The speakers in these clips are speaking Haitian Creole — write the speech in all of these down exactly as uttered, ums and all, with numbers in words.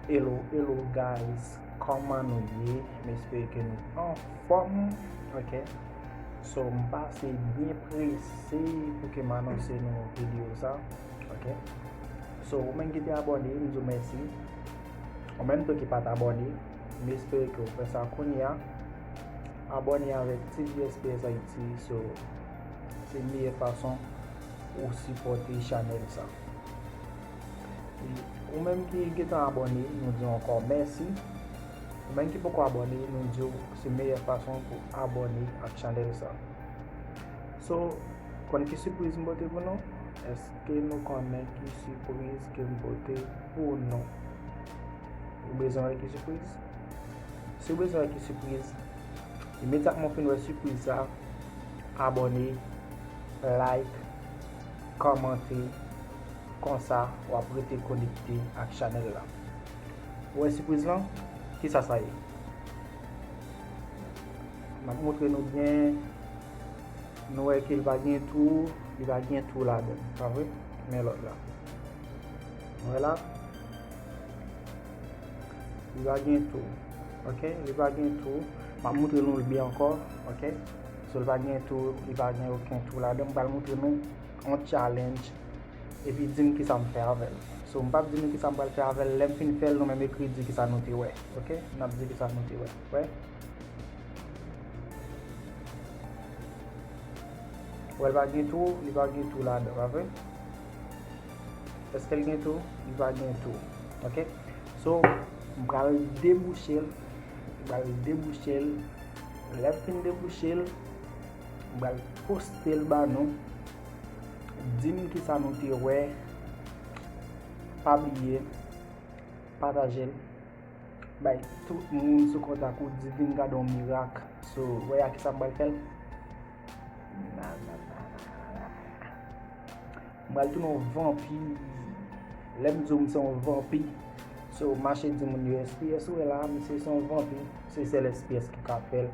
Hello, hello guys, kòman nou ye? M espere ke nou anfòm, ok? So, m pase byen prese pou ke m anonse nou videyo sa, ok? So, ou menm ki te abòne, m di w mèsi. Ou menm tou ki pa t abòne, m espere ke w fè sa kounye a. Abòne avèk T V S P S Haiti, so, se meyè fason ou sipòte chanèl sa. E ou menm ki gentan abòne, nou di w ankò mèsi. Ou menm ki poko abòne, nou di w se meyè fason pou abòne ak chanèl sa. So, konn ki sipriz m pote pou nou? Èske nou konnen ki sipriz ke m pote pou nou? Ou bezwen wè ki sipriz? Si w bezwen wè ki sipriz, imedyatman w fin wè sipriz sa, abòne, like, kòmante, konsa w ap rete konekte ak chanèl la. Ou wè sipriz lan? Kisa sa ye? M ap montre nou byen. Nou wè ke li pa gen twou, li pa gen twou ladan l, pa vre? Men lòt la. Nou wè la? Li pa gen twou. Ok? Li pa gen twou. M ap montre nou l byen ankò. Ok? So, li pa gen twou, li pa gen okenn twou ladan l. M pral montre nou yon challenge. Epi di m kisa m fè avè l. So, m p ap di nou kisa m pral fè avè l. Lè m fin fè l, nou menm ekri di kisa nou te wè. Ok? N ap di kisa nou te wè. Wè? Wè, l pa gen twou, li pa gen twou ladan, pa vre? Èske l gen twou? Li pa gen twou. Ok? So, m pral debouche l. M pral debouche l. Lè m fin debouche l, m pral poste l ba nou. Di m kisa nou te wè. Pa bliye, pataje l. Bay tout moun sou kontak ou, di vin gade yon mirak. So, wè a kisa m pral fè l? M pral tounen yon vanpi. Lè m di w m se yon vanpi, so, mache di moun yo S P S ou wè la, misye se yon vanpi. Se sèl S P S ki ka fè l.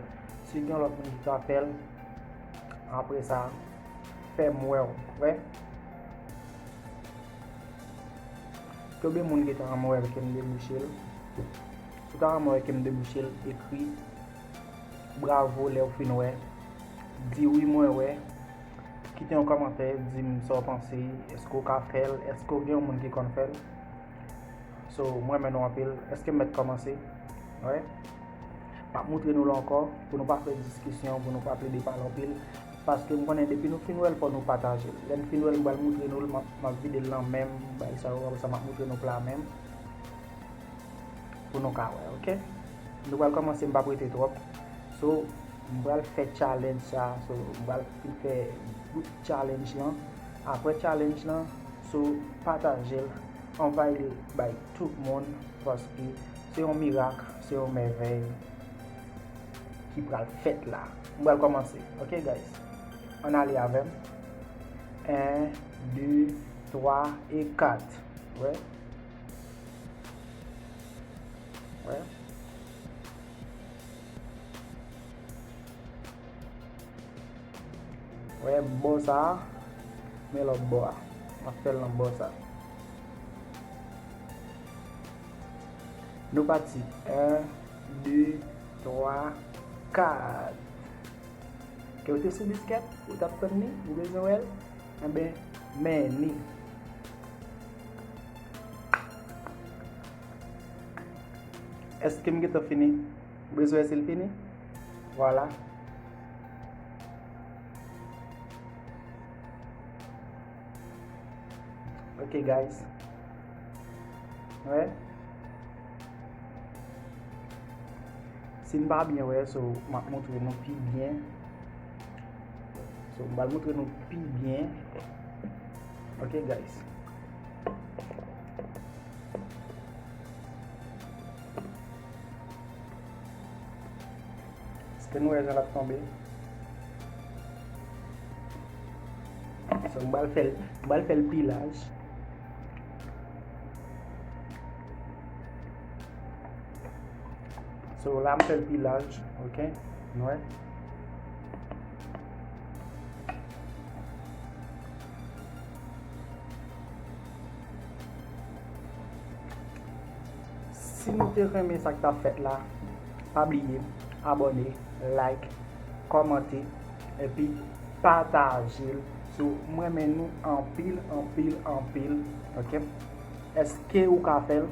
Si gen lòt moun ki ka fè l, apre sa, fè m wè w, wè. Konbyen moun ki ta renmen wè ke m debouche l? Si w ta renmen wè ke m debouche l, ekri bravo lè w fin wè. Di wi, mwen wè. Kite yon kòmantè, di m sa w panse. Èske w ka fè l? Èske w gen yon moun ki konn fè l? So, mwen renmen nou anpil. Èske m mèt kòmanse? Wè. M ap montre nou l ankò, pou nou pa fè diskisyon, pou nou pa plede pale anpil. Paske m konnen depi nou fin wè l, fò nou pataje l. Lè m fin wè l, m pral montre nou l, m ap, m ap vide l nan men m, bay sa yo, apre sa m ap montre nou pla men m. Pou nou ka wè, ok? Nou pral kòmanse, m p ap rete twòp. So, m pral fè challenge sa, so, m pral fin fè bout challenge lan. Apre challenge lan, so, pataje l, anvayi l bay tout moun, paske se yon mirak, se yon mèvèy ki pral fèt la. M pral kòmanse, ok, guys? Ann ale avè m. En, de, twa e kat. Wè. Wè. Wè bò sa a, men lòt bò a. M ap fè l nan bò sa a. Nou pati. En, de, twa, kat. Ke w te sou biskèt, ou t ap tann li, ou bezwen wè l? Enben, men li. Èske m gentan fini? Ou bezwen wè si l fini? Vwala. Ok, guys. Wè. Si n pa byen wè, so, m ap montre nou pi byen. So, m pral montre nou pi byen. Ok, guys. Èske nou wè jan l ap tonbe? So, m pral fè l, m pral fè l pi laj. So, la m fè l pi laj, ok? Nou wè? Si nou te renmen sa k t ap fèt la, pa bliye abòne, like, kòmante, epi pataje l. So, m renmen nou anpil, anpil, anpil. Ok? Èske ou ka fè l?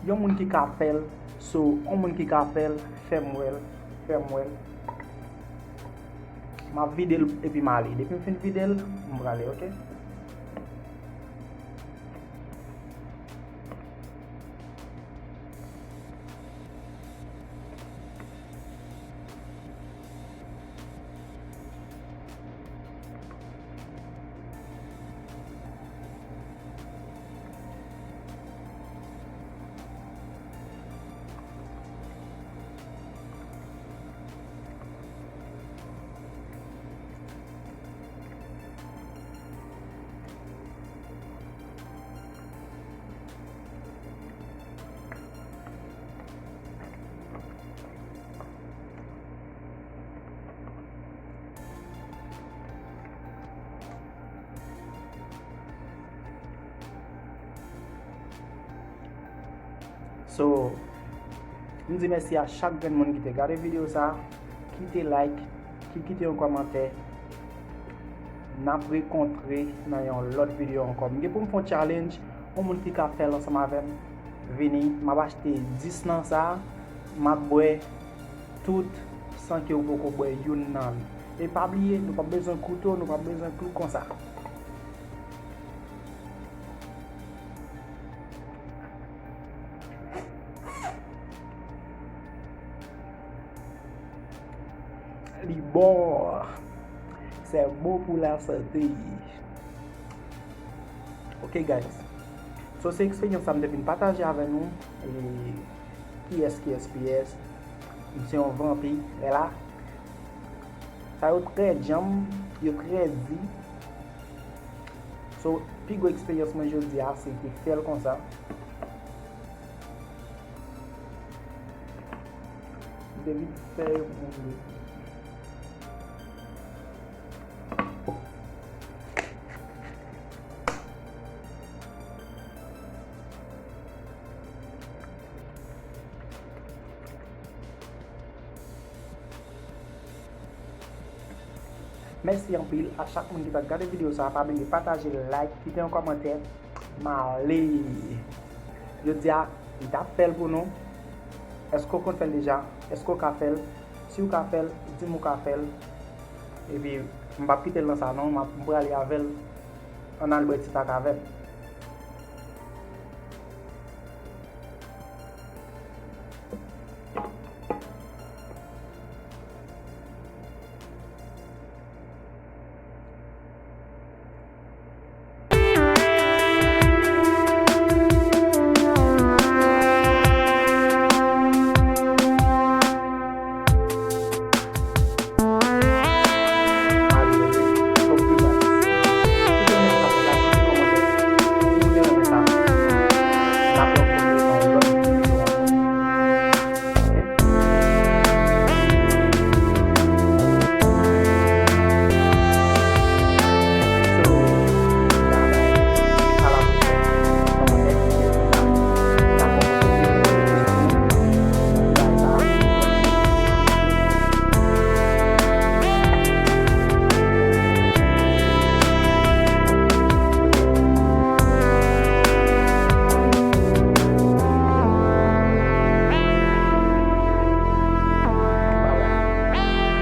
Yon moun ki ka fè l, so, yon moun ki ka fè l, fè m wè l, fè m wè l. M ap vide l epi m ale. Depi m fin vide l, m prale, ok? So, m di mèsi a chak grenn moun ki te gade videyo sa, ki te like, ki kite yon kòmantè. N ap rekontre nan yon lòt videyo ankò. M gen pou m fè yon challenge, yon moun ki ka fè l ansanm avè m, vini, m ap achte dis nan sa, m ap bwè tout san ke w poko bwè youn nan li. E pa bliye, nou p ap bezwen kouto, nou p ap bezwen klou konsa. Li bon. C'est bon pour la santé. Ok, guys. So, se eksperyans sa m te vin pataje avè nou. E kiyès, kiyès, kiyès? M se yon vanpi, e la. Sa yo trè djanm, yo trè di. So, pi gwo eksperyans mwen jodi a, se te fè l konsa. M te vin fè yon moun. Mèsi anpil a chak moun ki t ap gade videyo sa a. Pa bliye pataje, like, kite yon kòmantè. M ale. Jodi a, m t ap fè l pou nou. Èske w konn fè l deja? Èske w ka fè l? Si w ka fè l, di m ou ka fè l. Epi, m p ap kite l nan sa non, m ap, m prale avè l. Ann al bwè ti tak avè m.